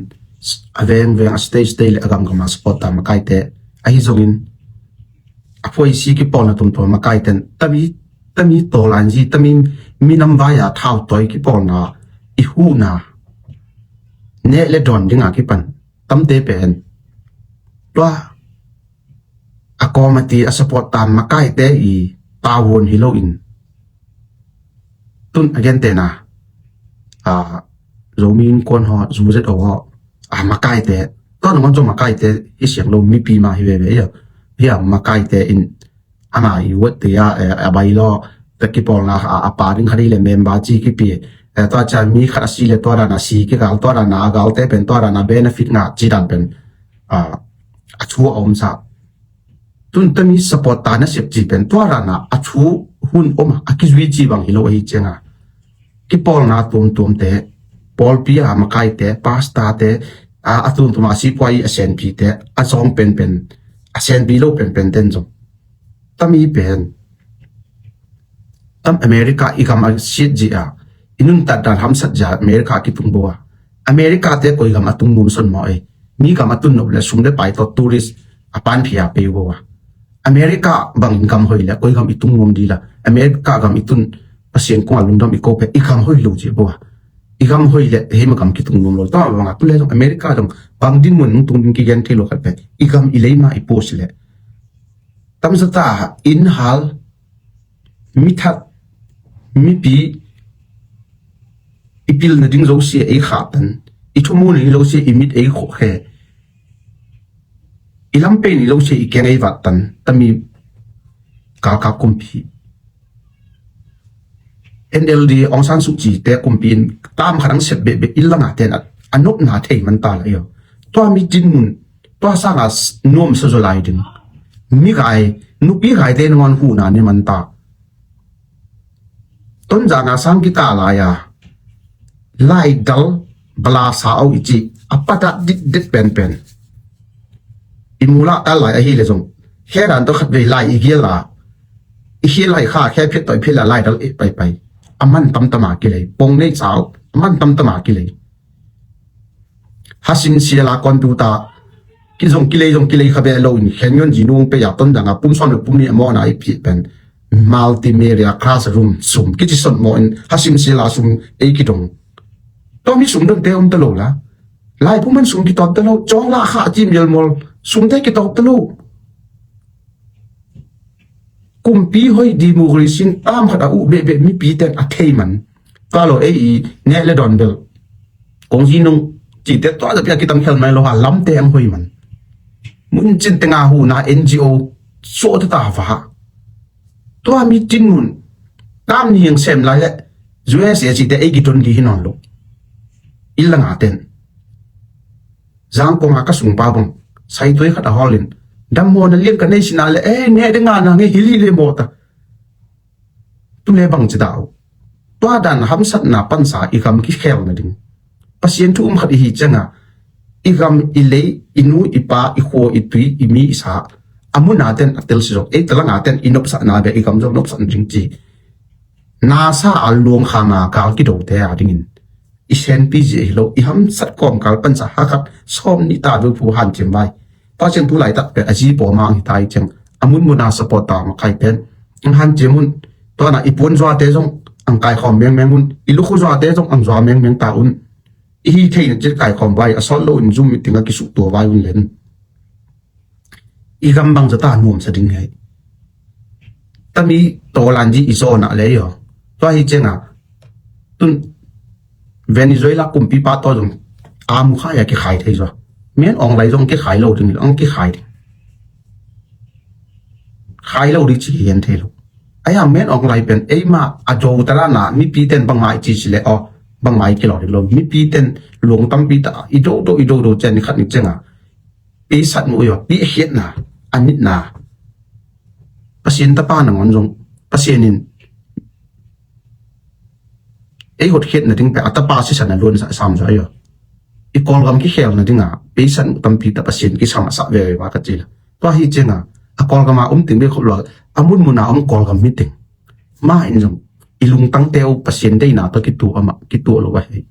a veng veng a state state le a gam gam a support ta makaite ahi zongin a phuai si kipawlna tumtua makaiten tami tami tawlan zi tami minam vai a thau tawi kipawlna i huhna neh le dawn dinga kipan tamte pen tua a kawmati a support ta makaite i tawlan hi loin tun a gentena a Zomi innkuan haw, zu zet haw, a makaite, tua nangawn zong makaite hi siang lo, mipi mah hi veve hi a, hi a makaite in ama i uat te a, a bai law te kipawlna a pa ding khat hi le member ci kipi, tua ciang mi khat a si le tua dan a si kigal, tua dan a galte pen tua dan a benefit ngah ci dan pen a thu a om sa. Tun tami support ta nasep ci pen tua dan a a thu hun om a kizui ci bang hi lo ahi cianga kipawlna tuamtuamte, pawlpi a makaite, pastorte, a, a tuamtuam a sipuai a senpite, a zawng penpen, a senpi lo penpen ten zong tami pen tam America i gam a siat zia i nuntat dan hamsat zia America a kitung bo a. America te koi gam a tung nuam son maw ei? Mi gam a tun nop le sum le pai tawh tourist a panphi a pei bo a. America bangin gam hoi le koi gam i tung nuam di la? America gam i tun Pasian kong a lungdam i ko pe i gam hoi lo zia bo a. I gam hoi le hei ma gam kitung nuam lo. Tua banga tu le zong America zong bang din mun nung tung din kigen thei lo khat pe i gam i lei ma i pos le tamzata in hal mithat mipi i pilna ding zosia ei khahtan, i thumu na ding zosia i mit ei khokhe, i lampei ni zosia i keng ei vattan tami kalkak kumpi NLD Aung San Suu Kyi te kumpi in tam khat ang sep behbeh i langa ten a nopna thei man ta la io. Tua mi dinmun tua sanga nuam sa zaw lai ding. Migai nupi gaite nangawn huhna ni man ta. Tonzanga sang kita lai a laidal balasa au i ci a patat ditdet penpen i mulah tal lai ahi le zong khe dan tawh khat vei lai i gial a i khial lai kha khe phiat tawh i phiat la laidal eh paipai a man tamtama kilei pong nei sau a man tamtama kilei. Hasim siala computer kizong kilei zong kilei kha ve lo in khen yon zi nung pe ya Tonzanga pum son pum ni a mawna i pi pen multimedia classroom sum kici son maw in hasim siala sum ei kidong. Tomi sum dong te om ta lo la lai puman sum kitawp ta lo cawng la kha ci mial mawl sum te kitawp ta lo. Kumpi hoi democracy in tam khat a uh behbeh mipi ten a thei man. Tua lo ei i neh le dawn bel kong zi nung cite tua zapi a kitam khel mai lo ha lamte ang hoi man. Mun cin tenga huhna NGO suah ta ta va tua mi tin mun tam ni ang sem lai le USA cite ei kiton di hi nawn lo. Illa nga ten Zangkong a ka sungpa bang saitui khat a hawlin dammawna lian ka nei sina le ei ne de nga na ngei hili le mawta. Tule bang ci dah uh tua dan hamsatna pansa i gam kikhelna ding Pasian thu um khat i hi cianga i gam i lei i nu i pa i khua i tui i mi i sa a muna ten a tel si zong ei talanga ten i nopsahna bia i gam zong nopsahna ding ci. nasa a luang khama gal kidote a dingin i senpi zia hi lo, i hamsat kawmkal pansa hakhat sawm nih ta beuh phu hanciam vai. Tua ciang tu laitak pen a zi pawma ang hi ta hi ciang a munmuna support ta mah khai pen ang hanciam un. Tuana i puan zuate zong ang kaikhawm mengmeng un, i lukhu zuate zong ang zua mengmeng ta un. I hi theihna cil kaikhawm vai, a sawt lo in Zoom meeting a kisuhtua vai un len. I gam bang zata nuamsa ding hei. Tami tawlanzi i zawnah lei aw. Tua hi cianga tun Venezuela kumpipa tawh zong a mu khai a kikhai thei zaw. Men awng lai zong kikhai lo ding, ang kikhai ding. Khai lo ding ci hi hen thei lo. Ahi hang men awng lai pen eima a do talana mipi ten bangmai ci si le aw, bangmai kilawh ding lo. Mipi ten luang tampi ta i do do i do do cian ni khat ni cianga pi sat mu yo, pi khiatna, a nitna. Pasian tapa nangawn zong Pasian in ei hotkhiatna ding pen a tapa sisan a luansa sam zaw yo. I Kawlgam kikhelna dinga pi sat mu tampi ta Pasian kisam a sah veve va ka ci la. Tua hi cianga a Kawlgama um ting bek khop lo, a munmuna um Kawlgam mi ting ma in zong i lungtangte uh Pasian deina tawh kituak amah kituak lo a hei.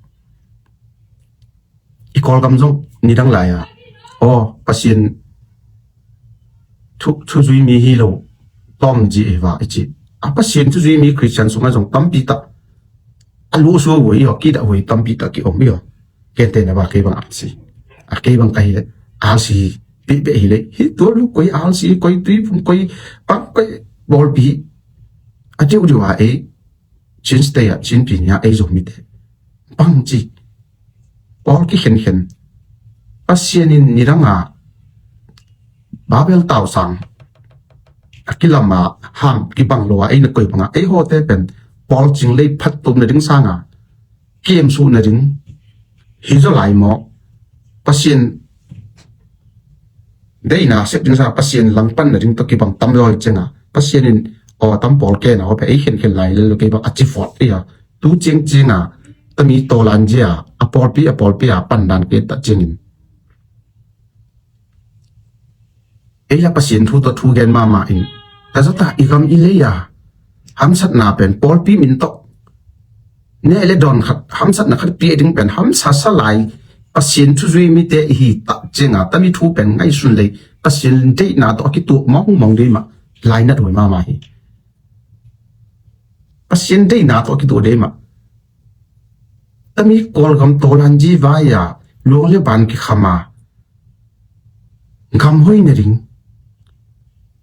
I Kawlgam zong nidang lai-a aw Pasian thu, thuzui mi hi lo tawm zi hi va i ci. A Pasian thuzui mi Khristian sungah zong tampi tak a luhsua huai hi aw, kidah huai tampi tak ki-om hi aw. Kente na va kei bang alsi a, kei bang ka hi le alsi hi. Pehpeh hi le hi tua lu koi alsi, koi tuiphum, koi pang, koi bawlpi hi. A diudiu a ei Chin State ah Chin Pyine ah ei Zomite bang ci pawl kikhenkhen Pasian in nidanga Babel tausang a kilama ham kibang lo a ei na koi banga ei hawte pen pawl cing lei phat tum na ding sanga kiemsuh na ding hi zaw lai maw? Pasian deina sep ding sa Pasian langpan na ding tawh kibang tam zaw hi cianga Pasian in aw tam pawl kena aw pe ei khenkhen lai lel lo kei bang a ci fawt ei a. Tu ciangcianga tami tawlanzia a pawlpi a pawlpi a pandan kei ta ciangin ei la Pasian thu tawh thu gen mahmah in tazata i gam i lei a hamsatna pen pawlpi min tawh neh le dawn khat hamsatna khat pia ding pen hamsa sa lai Pasian thuzui mite i hi ta cianga tami thu pen ngaihsun lei Pasian deihna tawh a kituak mawngmawng dei mah lainat huai mahmah hi. Pasian deihna tawh a kituak dei mah tami Kawlgam tawlanzi vai-a luang le ban kikhama gam hoina ding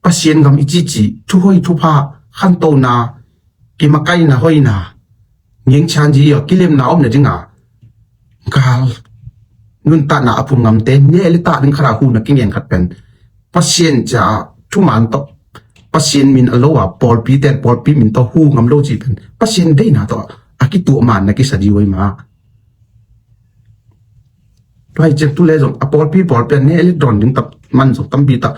Pasian gam i cici thuhoi thupha khantona kimakaina hoina ngengchanzi a kilemna omna dinga gal nuntakna a phum ngamte neh le tah ding khata huna kingen khat pen Pasian ca thuman tawh Pasian min a lo a pawlpi ten pawlpi min tawh hu ngam lo ci pen Pasian deina tawh a kituah man na kisa di wai ma. Tua hi ciang tu le zong a pawlpi pawlpi a ne electron ding tak man zong tampi tak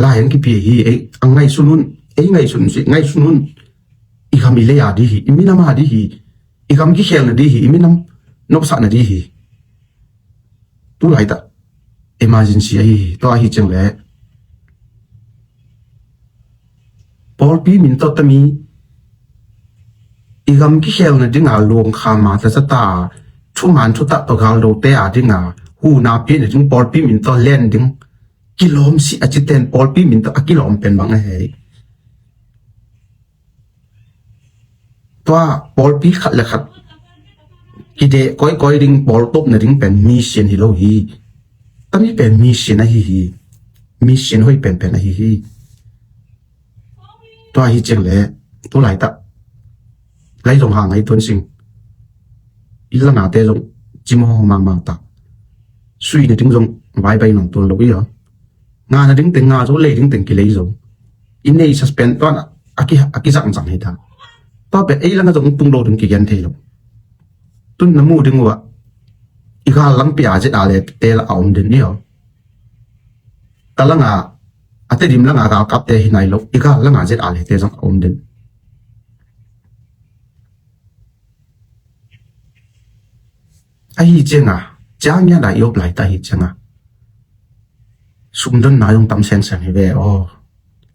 lai an kipia hi. Ei a ngaihsun hun, ei ngaihsun si ngaihsun hun. I gam i lei a di hi, i minam a di hi, i gam kikhelna di hi, i minam nopsahna di hi. Tu laitak emergency ahi hi. Tua ahi ciang le pawlpi min tawh tami i gam kikhelna dinga luangkhama tazata thuman thutak tawh galdote a dinga huna piahna ding pawlpi min tawh len ding kilawm si a citen pawlpi min tawh a kilawm pen bang a hei. Tua pawlpi khat le khat kideh kawikawi ding pawltopna ding pen mission hi lo hi. Tami pen mission ahi hi. Mission hoi penpen ahi hi. Tua hi ciang le tu laitak lai zong hang ahi tuan sing. I lanate zong cimawh mangmang ta. Suina ding zong vaibai nong tuan lo i aw. Ngana ding teng nga zo, lei ding teng kilei zo. I nei suspend tuan a ki a kizangzang hi ta. Tua pen ei langa zong tung lo ding kigen thei lo. Tun na mu ding uh ah i gal langpi a zet a le te la a om den i aw. Ta langa a Tedim langa galkapte hi nai lo, i gal langa zet a le te zong a om den. Ahi cianga ciang ngiat a i op laita ahi cianga sumdonna zong tam sengseng hi ve aw.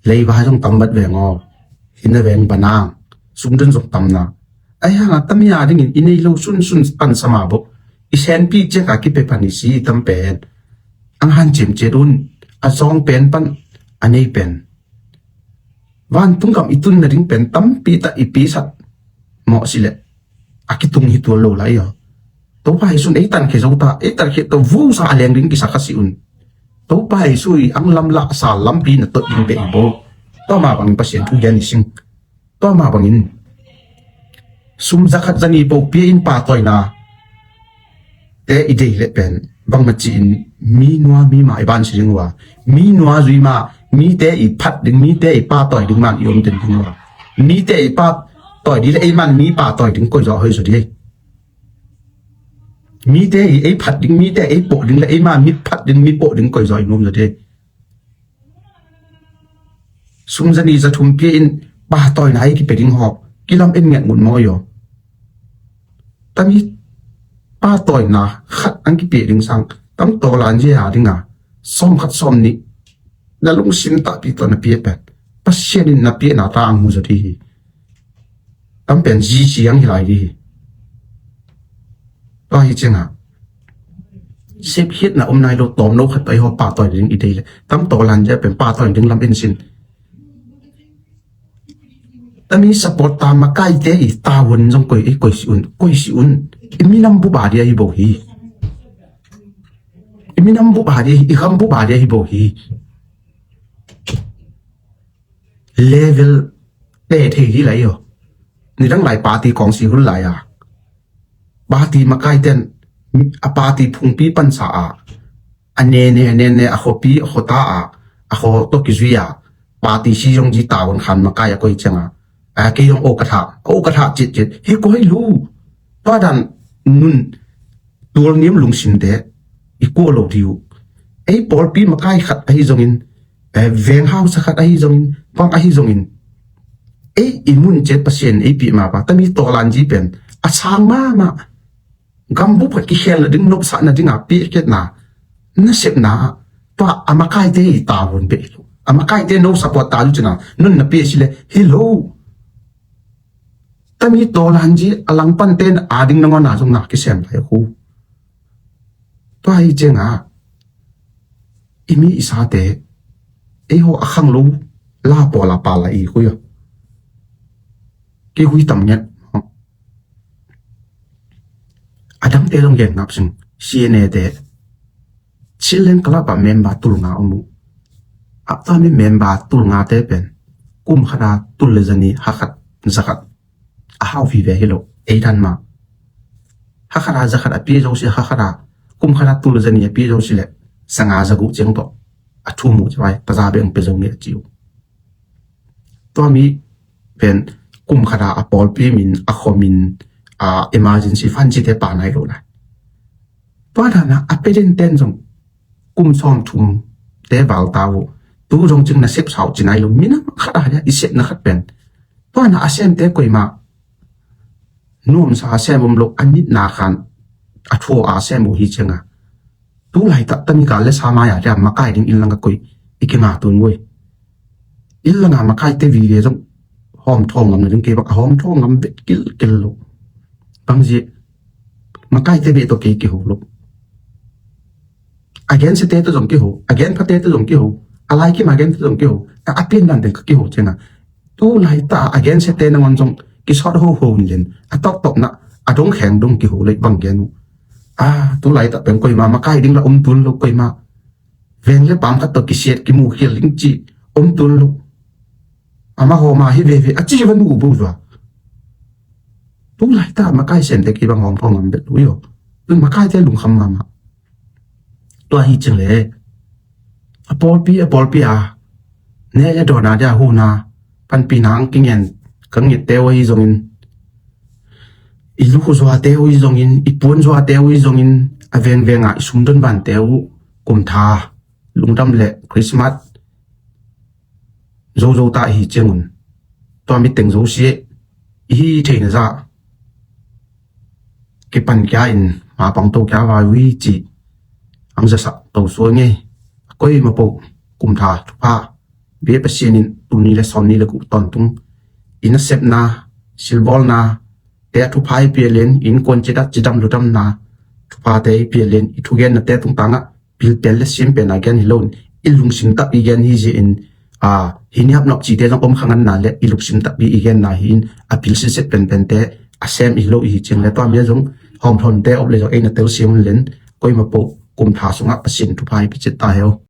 Leiva zong tam vat veng aw. Hina veng banang sumdon zong tamna Ahi hanga tami a dingin i nei lo sunsun pansa mah bawh i senpi ciaka kipia pan i si tam pen ang hanciam ciat un. A zawng pen pan a nei pen vantung gam i tun nading pen tampi tak i pisak mawh sileh a kitung hi tual lo lai aw. Topa Jesuh in ei tankhia zo ta, ei tankhia tawh vusa a leng ding kisak a si un. Topa Jesuh i ang lamlah sa lampi na tot ding beh i bawl. Tua mah bangin Pasian thu gen i sing. Tua mah bangin sum zakhat zani po pia in patawina te i dei leh pen bangmah ci-in mi nua mi mah i ban si ding uh a, mi nua zui mah, mite i phat ding, mite i patawi ding man i om den ding uh a, mite i patawi ding le ei man mi patawi ding koi zaw hoi zaw ding. Mite i ei phat ding, mite ei poh ding le ei man mi phat ding, mi poh ding koi zaw i nuam zaw ding. Sum zani zathum pia in patawina i kipia ding hawh kilam en nget ngut maw i aw. Tami patawina khat ang kipia ding sang tam tawlan zia dinga sawm khat sawm nih na lungsim takpi tawh na pia pen Pasian in na piahna ta ang mu zaw ding hi. Tam pen zizi ang hi lai ding hi. Tua hi cianga sepkhiatna om nai lo tawm lo khat tawh i haw pahtawi ding i dei le tam tawlan zia pen pahtawi ding lam in sin. Tami support ta makaite i tawun zong koi, i koi si un, koi si un. I minam bup a dia hi bo hi. I minam bup a dia hi, i gam bup a dia hi bo hi. Level te thei hi lai aw. Nidang lai party kawng si hun lai a party makaiten a party phungpi pansa a a nene nene a khuapi a khuata a a khaw tawh kizui a party si zong zi tawun khan makai a koi cianga a kei zong o ka thah, o ka thah citcit hi koi lu. Tua dan nun tual niam lungsimte i kuah lo dih uh. Ei pawlpi makai khat ahi zongin, eh, veng hausa khat ahi zongin, bang ahi zongin ei i mun ciat Pasian ei pih mah pa tami tawlan zi pen a sang mahmah. Gambup khat kikhel nading nopsah nading a pihkhiatna nasepna tua a makaite i tawun beh hi lo. A makaite no support ta lu cina nun na pia sile hi lo. Tami tawlan zi a langpan ten a ding nangawn a zong na kisem lai khu. Tua hi cianga i mi i sate ei haw a khang lo la pawl a pal la i khui aw. Kihui tam nget. A dangte zong gen ngap sing C N A te Children Club a member tul nga om uh. Apta mi member tul nga te pen kum khata tul le zani hakhat zakhat a hau vive hi lo ei dan ma. Hakhata zakhat a pia zo si hakhata kum khata tul le zani a pia zo si le sanga zaguh ciang tawh a thu muh ci vai taza beng pe zo nge a ci uh. Tua mi pen kum khata a pawlpi min a khaw min a emergency fund cite pa nai lo lai. Tua dana a peden ten zong kum sawm thum te val ta uh. Tu zong cing na sep sau ci nai lo minam khata dia i sepna khat pen. Tua na a semte koima nuamsa a sem om lo a nitna khan a thua a sem uh hi cianga. Tu laitak tami kal le sa mai a dia makai ding inn langa koi i kinga tun voi. Inn langa makaite vive zong hawm thaw ngam na ding kei bak a hawm thaw ngam vet kilkel lo. Bangzi makaite ve tawh kei kiho lo. A gensiate tawh zong kiho, a genphate tawh zong kiho, a laikim a gente tawh zong kiho, a a pian dan teng ka kiho cianga. Tu laita a gensiate nangawn zong kisawt hoho in len a tawktawkna a dong kheng dong kiho lei bang gen uh. A tu laita pen koima makai ding la om tun lo koima veng le pam khat tawh kisiat kimuh khial ding ci om tun lo. Ama hawma hi veve a ci va nu bu zua. Tu laita makai semte kei bang hawm pawng am bet lui aw. Tun makaite lungkham mama. Tua hi cing le a pawlpi a pawlpi a ne le dawna dia huna panpina ang kingen ka ngette uh ahi zongin i lukhu zuate uh ahi zongin i puan zuate uh ahi zongin a vengvenga i sumdon bante uh kumtha lungdam le Christmas zozo ta ihi ciangun tua miteng zosia ihi theina zah kipan kia in mapang to kia vai ui ci ang zasak to sua ngei a koi mapo kumtha thupha bia Pasian in tuni le sawm ni le kuh tawntung i nasepna silbawlna Thupha i pialin innkuan cidat cidam ludamna thuphate i pialin i thugennate tungtangah pilpial le siam pena gen hi loin i lungsim tak i gen hi zia in hi niapnop cite zong om kha nganna le i lungsim tak i genna hi in a pil sinset penpente a sem i lo i hi ciang le tua mia zong hawmthawnte op le zong ei na telsiam un len koima po kum tha sungah Pasian thupha i picit ta heu.